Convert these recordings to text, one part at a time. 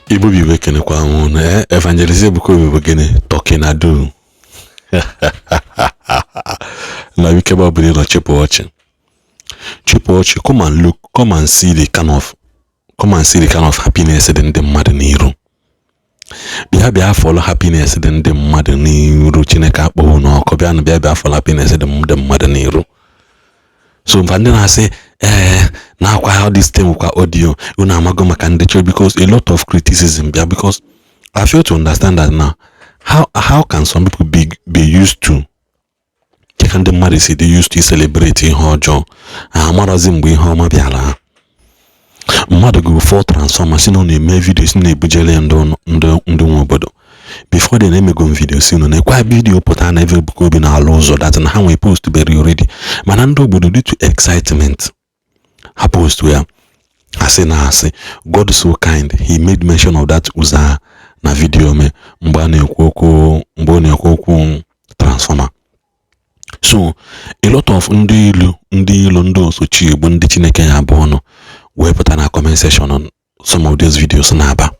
Igbo bụ Igbo, ekenekwa m unu. Evangelist Ebuka Obi bụ gịnị talking ado na wike ọbụla ịnọ, chịpụ ọchị, chịpụ ọchị. Come and look, come and see the kind of happiness dị ndị mmadụ n'iru. Bịa, bịa follow happiness dị ndị mmadụ n'iru. Chineke akpọghị n'ọkụ. Bịanụ, bịa, bịa follow happiness dị ndị mmadụ n'iru. So mfa ndị na-asị ee na-akwa how this thing kwa audio unu amago maka ndị chọrọ, because a lot of criticism bịa, because I fail to understand that now. How can some people be used to ka ndị mmadụ si dị used to celebrate ihe ọjọọ, ha amarozi mgbe ihe ọma bịara ha? Mmadụ gụ four transformer, si na ọ na-eme video, si na-ebujere ya ndị nwe obodo. Before then, emego m video si unu na-ekwe video pụta na ebe Ebuka Obi na-alụ ụzọ that na ha nwee post bere already, mana ndị obodo, due to excitement, ha post ya, asị na asị. God so kind, he made mention of that ụzọ na video me mgbe a na-ekwu okwu, mgbe ọ na-ekwu okwu transformer. So a lot of ndị ilu, ndị ilu, ndị osochi egbu, ndị Chineke ya abụọ nọ wee pụta na comment section on some of those videos na-aba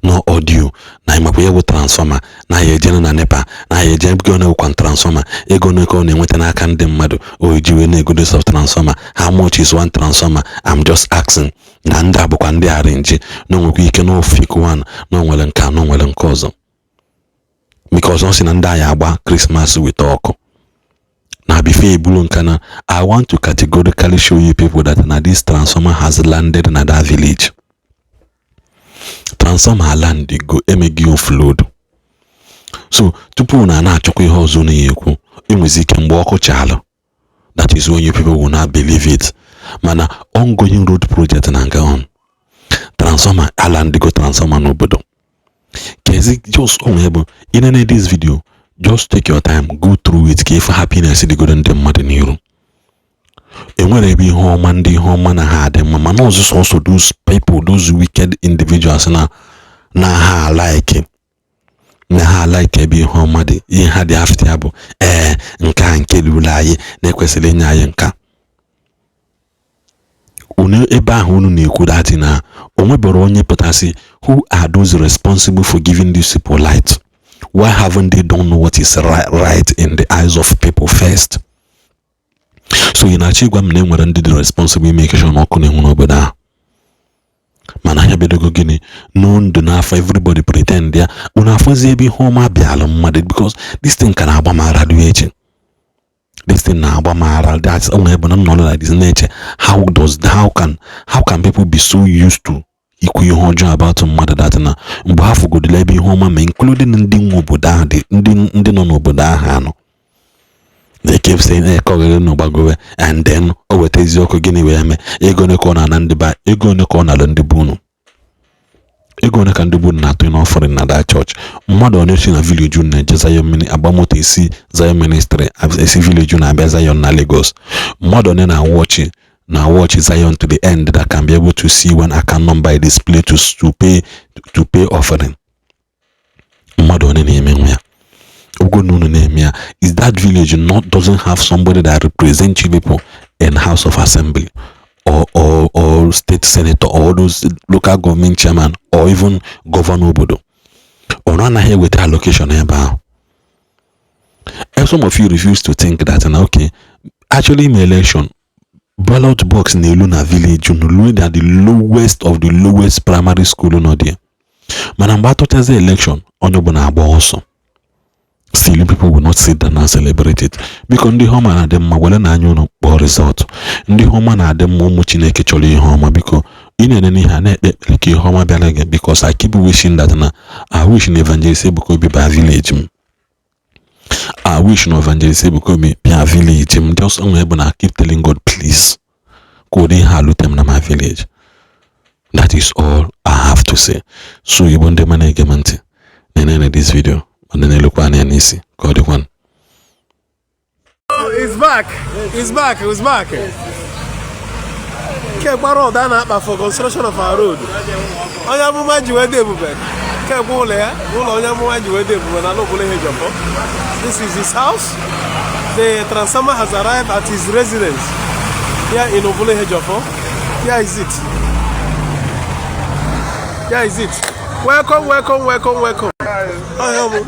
no audio na ịmakwa ya bụ transformer na ya ejere na NEPA na ya eje ego na-ewekwa transformer, ego na ọ na-enweta n'aka ndị mmadụ o ji wee na-egodo sub transformer. How much is one transformer? I'm just asking. Na ndị a bụkwa ndị arinji na onwekwa ike na ofik one na onwere nke a na onwere nke ọzọ, because ọ sị na ndị agha agba Christmas weta ọkụ na before ebulu nke na. I want to categorically show you people that na this transformer has landed na that village. Transformer land go, emeghị offload. So tupu na na-achọkwa ihe ọzọ na ya ekwu, enwezi ike mgbe ọkụ chalụ, that is when you people will not believe it. Mana ongoing road project na nga on transformer alandigo, transformer n'obodo kezi. Just onwe bụ inene this video, just take your time, go through it, ka ife happiness dịgoro ndị mmadụ n'iru. Enwere ebe ihe ọma, ndị ihe ọma na ha adị mma, mana ọzọ sọsọ those people, those wicked individuals na ha like na ha like ebe ihe ọma dị. Ihe ha dị after ya bụ ee nke a nke ruru anyị na-ekwesịrị inye anyị nka unu. Ebe ahụ unu na-ekwu that na o nwebere onye pụtasị, who are those responsible for giving these people light? Why haven't they done what is right in the eyes of people first? So ị na-achọ ịgwa m na e nwere ndị dị responsible ime sure na ọkụ na-enwu n'obodo ahụ, mana anya bidogo gịnị no ndụ n'afọ, everybody pretend ya unu afọzi ebe ihe ọma bịalụ mmadụ, because this thing ka na-agba m ara dị eche. This thing na-agba m ara. That's onwe ebe na m nọ like this na-eche, how can people be so used to ikwu ihe ọjọọ about mmadụ that na mgbe ha fụgodila ebe ihe ọma ma, including ndị nwe obodo ahụ dị, ndị nọ n'obodo ahụ anọ, they keep saying ekọghere n'ụgbagowe, and then o weta eziokwu gịnị wee mee? Ego ole ka ọ na-ana ndị ba? Ego ole ka ọ nalụ ndị bụ unu? Ego ole ka ndị bụ unu na-atụ n'offering na that church? Mmadụ one si na village unu na-eje Zion mini agba moto esi Zion ministry, esi village unu abịa Zion na Lagos? Mmadụ one na watch na watch Zion to the end that can be able to see when account number is displayed to pay offering? Mmadụ one na-eme nwe ya ogo na unu na-eme ya? Is that village not doesn't have somebody that represents you people in House of Assembly or state senator or those local government chairman or even governor obodo? Ọ anaghị eweta allocation ebe ahụ. And some of you refuse to think that na okay, actually in election, ballot box na-elu na village unu luo na the lowest of the lowest primary school nọ there, mana mgbe atụchazi election, onye ọbụla agba ọsọ. Still people will not sit down and celebrate it. Biko, ndị ihe ọma na-adị mma, were na anya unu kpọọ result. Ndị ihe ọma na-adị mma, ụmụ Chineke chọrọ ihe ọma, biko, ị na-ene n'ihe a na-ekpe ekpere ka ihe ọma bịara gị, because I keep wishing that na I wish na Evangelist Ebuka Obi bịa village m. I wish na Evangelist Ebuka Obi bịa village m. Just onwe ebe na keep telling God, please, ka ụdị ihe alute m na my village. That is all I have to say. So Igbo ndị ma na-ege m ntị, na-enene this video ma na-elukwa anya n'isi ka ọ dịkwanụ. He's back. He's back. He's back. Kekwa road a na-akpa for construction of our road. Onye amụma ji wee dị ebube. Kekwa ụlọ ya, ụlọ onye amụma ji wee dị ebube na Alụbụla Ihejọfọ. This is his house. The transformer has arrived at his residence here in Obule Ihejọfọ. Here is it. Here is it. Welcome, welcome, welcome, welcome. I am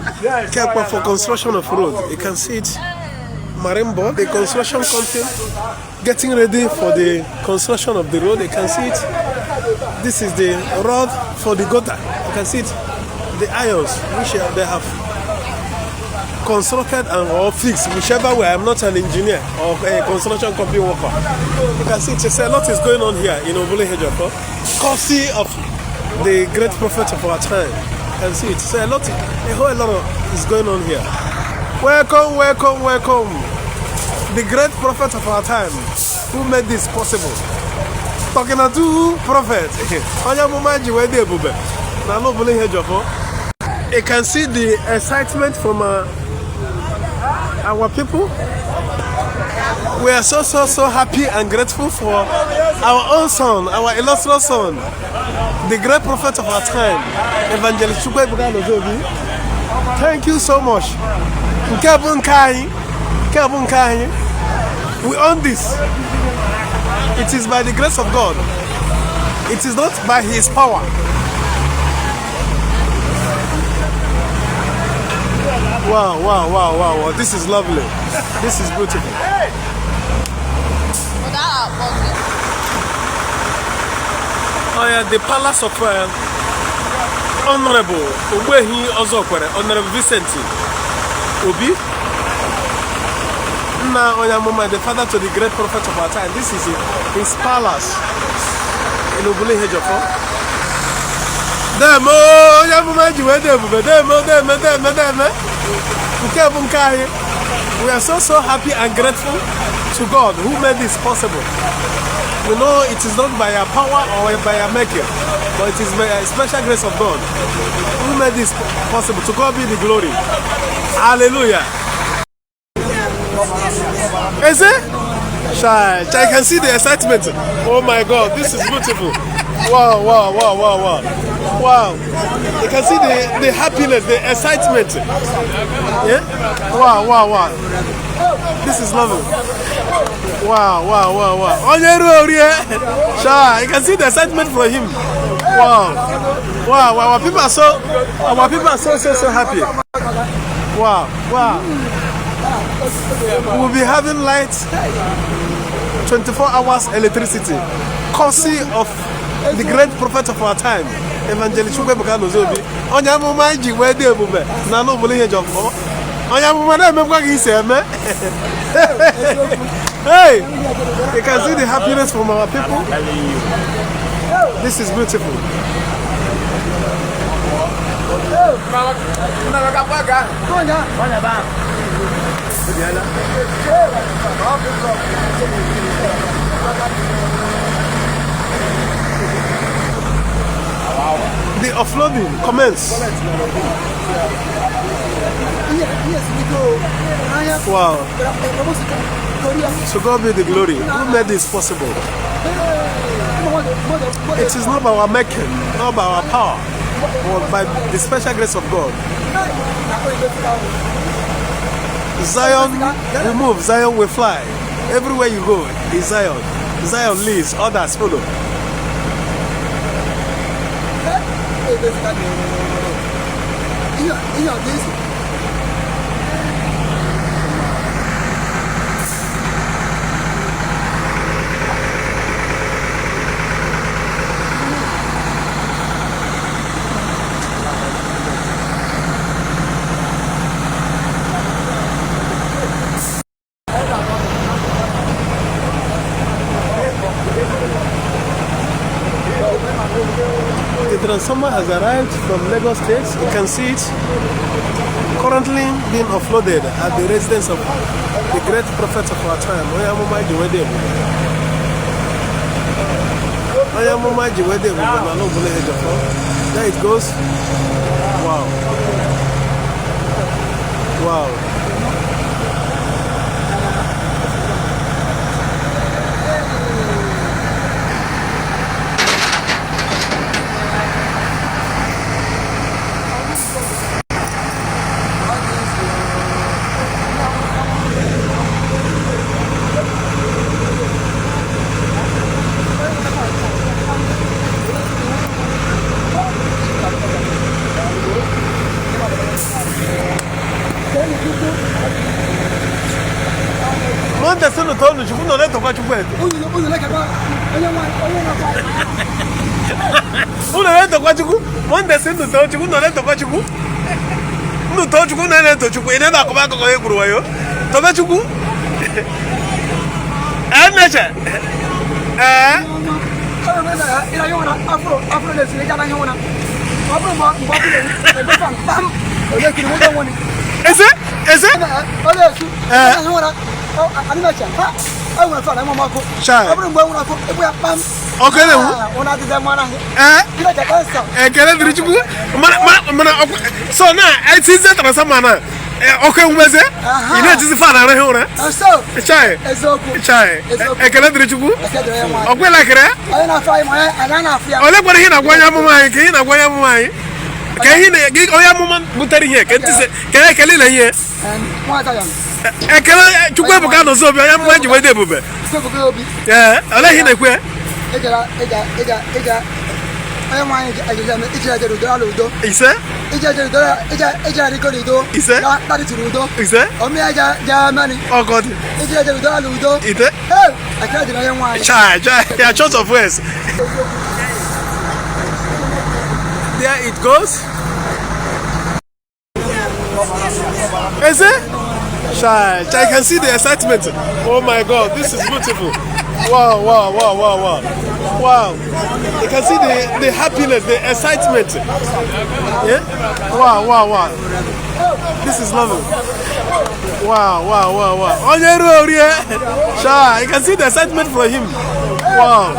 Kekwa for construction of road. You can see it. Marimbo, the construction company, getting ready for the construction of the road. You can see it. This is the road for the gutter. You can see it. The irons which they have constructed and or fixed, whichever way. I'm not an engineer or a construction company worker. You can see it. It's a lot is going on here in Obule Hejoko, courtesy of the great prophet of our time. You can see it. So a lot, a whole lot of is going on here. Welcome, welcome, welcome. The great prophet of our time who made this possible. Talking to prophet. Onye amụma ji wee dị ebube na ala Obule Ihejiofor. You can see the excitement from our people. We are so, so, so happy and grateful for our own son, our illustrious son, the great prophet of our time, Evangelist Chukwuebuka Alozie. Thank you so much. Nke bụ nke anyị, nke bụ nke anyị. We own this. It is by the grace of God. It is not by his power. Wow, wow, wow, wow, wow. This is lovely. This is beautiful. Oh yeah, the palace of Honorable Ogbuehi Ozokwere, Honorable Vincent Obi, Nna onye amụma, the father to the great prophet of our time. This is his palace in Obule Ihejiofor. Deme onye amụma ji wee dị ebube, deme, deme, deme, deme. Nke bụ nke anyị. We are so, so happy and grateful to God who made this possible. We know it is not by our power or by our making, but it is by a special grace of God who made this possible. To God be the glory. Hallelujah. Is it? Shy. I can see the excitement. Oh my God, this is beautiful. Wow, wow, wow, wow, wow. Wow. You can see the happiness, the excitement. Yeah? Wow, wow, wow. This is lovely. Wow, wow, wow, wow. Onye ruo orie. Shy. You can see the excitement for him. Wow. Wow, wow. Our people are so, so, so happy. Wow. We'll be having light, 24 hours electricity, courtesy of the great prophet of our time, Evangelist Chukwuebuka Alozie Obi. Onye amụma ji wee dị ebube na ala Obule Ihejiofor. Onye amụma na-emekwa gị isi eme. Hey, you can see the happiness from our people. This is beautiful. The offloading commence. Wow. To God be the glory. Who made this possible? It is not by our making, not by our power, but by the special grace of God. Zion will move, Zion will fly. Everywhere you go is Zion. Zion leads, others follow. Ihe ọ ga-esi. The transformer has arrived from Lagos State. You can see it currently being offloaded at the residence of the great prophet of our time, Onye amụma ji wee dị ebube. Onye amụma ji wee dị ebube n'ala Obule Ihejiofor. There it goes. Wow. Wow. Unu too Chukwu, unu na-etokwa Chukwu eto. Unu na-ekekwa onye nwe onye na-akwa. Unu na-etokwa Chukwu. Monday si unu too Chukwu, unu na-etokwa Chukwu. Unu too Chukwu, unu na-eto Chukwu. Ị na-ede akụba akụkọ e gwuru wayo. Tobe Chukwu. Ee, nneche. Ee. Ịra ihe ụra afro afro na-esiri ịga n'ahịa ụra. Ọ bụrụ mgbe ọ bụla ebe fan kpam ole kiri nwoke nwere. Eze? Eze? Ọ na-esu ahịa ụra adịnacha ha enwere fan enwe m ọkụ. Chai. Ọ bụrụ mgbe enwere ọkụ ịbụ ya kpam. Ọkụ na-enwu? Ụra adịghị mma n'ahịa. Ee. Ịracha kansa. Ekele dịrị Chukwu. Mana so na etizie transformer na ọkụ enwumeze, ị na-ejizi fan arahụ ụra. Nso. Chai. Eziokwu. Chai. Eziokwu. Ekele dịrị Chukwu. Ekele dịrị onye nwe anyị. Ọkwa ịlakịrị ya? Onye na-afụ anyị ma anyị na-afụ ya. Ole kwere ihe na-agwa onye amụma anyị, ka ihe na-agwa onye amụma anyị, ka ihe na gị onye amụma butere ihe ka ntị sị ka ekele na ihe. Nwa Zion. Ekele Chukwu Ebuka nọzi obi onye amụma ji wee dị ebube. Chukwu Obi. Ee, olee ihe ị na-ekwu ya? Ịgara ịga ịga ịga onye nwe anyị iji ejere udo ala udo. Ise. Iji ejere udo iji arịgoro udo. Ise. Larịtụrụ udo. Ise. Ome ya ja mani. Ọgọ dị. Iji ejere udo ala udo. Ite. Ee, ekele dịrị onye nwe anyị. Chai, chai, ya church of West. There it goes. Is it? Chai, chai, you can see the excitement. Oh my God, this is beautiful. Wow, wow, wow, wow, wow. Wow. You can see the happiness, the excitement. Yeah? Wow, wow, wow. This is lovely. Wow, wow, wow, wow. Onye ruo orie. Chai, you can see the excitement for him. Wow.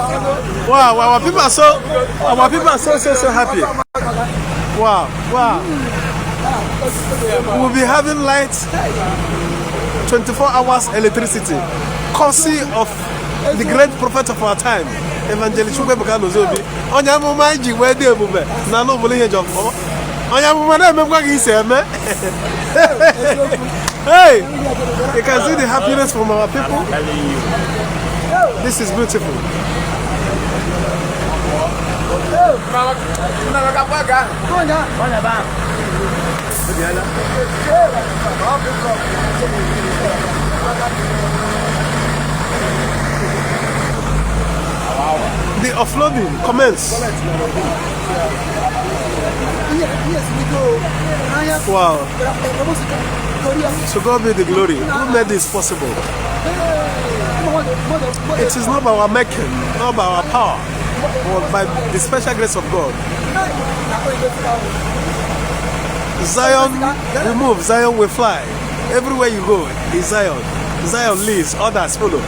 Wow, wow, our people are so, so, so happy. Wow, wow. We'll be having light 24 hours electricity, courtesy of the great prophet of our time, Evangelist Chukwuebuka Nozobi. Onye amụma ji wee dị ebube na ala obodo ihe jọfọ. Onye amụma na-emekwa gị isi eme. Hey, you can see the happiness from our people. This is beautiful. The offloading commence. Wow. To God be the glory. Who made this possible? It is not by our making, not by our power, but by the special grace of God. Zion will move, Zion will fly. Everywhere you go is Zion. Zion leads, others follow.